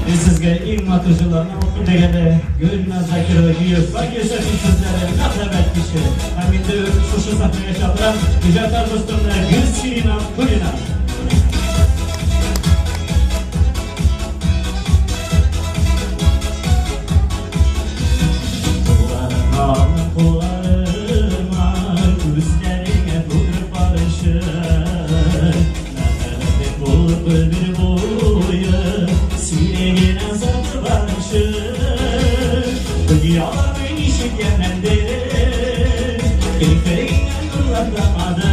Мин сезгә иң матур җырларны укыйм дигәндә, Гөлназ Закирова Георг Юсефин сүзләре Мәхәббәт киче. Һәм инде шушы сәхнәгә чакырам иҗаткар дустымны Гөлсирина Абдуллина. Кулларыңа, кулларыма, күзләреңә тутырып карыйчы. Мәхәббәт булып гомер буе, сине генә озатып баручы. Дөньяларны ничек ямьләнде, керфегеңнән нурлар тамады.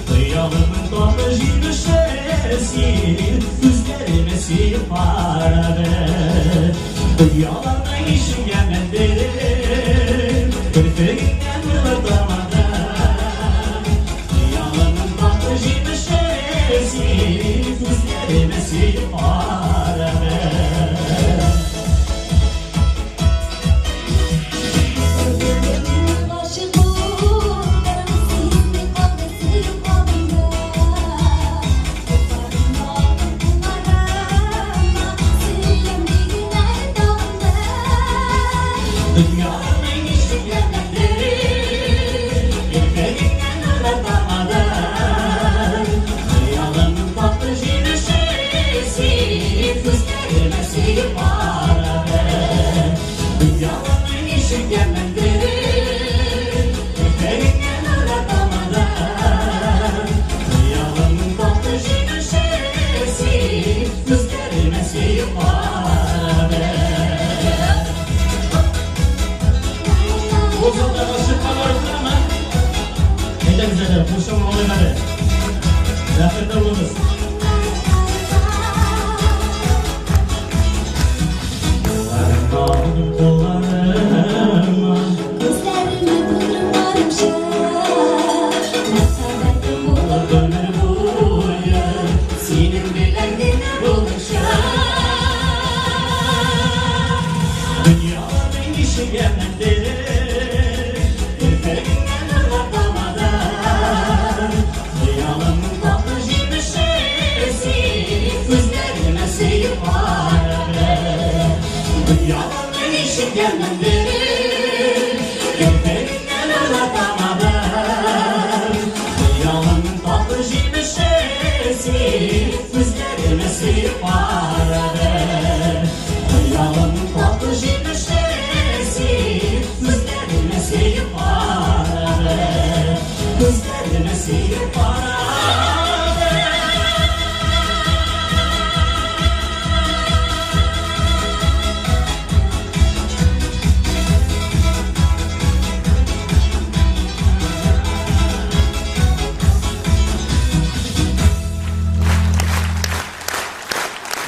Хыялымның татлы җимеше син, күзләремә сөеп карады. Дөньяларны ничек ямьләнде, керфегеңнән нурлар тамады. Хыялымның татлы җимеше син, күзләремә сөеп карады. Гашыйк булдым, сизми калдым сөеп калдым да. Кулларыңны алдым кулларыма, сөям диген әле тагын да. Дөньяларны ничек ямьләнде, керфегеңнән нурлар тамады. Хыялымның татлы җимеше син, күзләремә сөеп карады. Дөньяларны ничек ямьләнде, керфегеңнән нурлар тамады. Хыялымның татлы җимеше син, күзләремә сөеп карады. Бу залда гашыйклар бар икәнме? Әйдәгез әле, кушылып алыйк әле. Бәхетле булыгыз. Кулларыңны алдым кулларыма, Күзләреңә тутырып карыйчы, мәхәббәтем булыр гомер буе, синең белән генә булганча. Дөньяларның ничек ямьләнде, керфегеңнән нурлар тамады. Хыялымның татлы җимеше син, күзләремә сөеп карады. Дөньяларның ничек ямьләнде, керфегеңнән нурлар тамады. Хыялымның татлы җимеше син, күзләремә сөеп карады. Хыялымның татлы җимеше син, күзләремә сөеп карады. Күзләремә сөеп карады.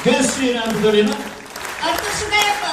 Гөлсирина Абдуллина. Артур Шугаевка.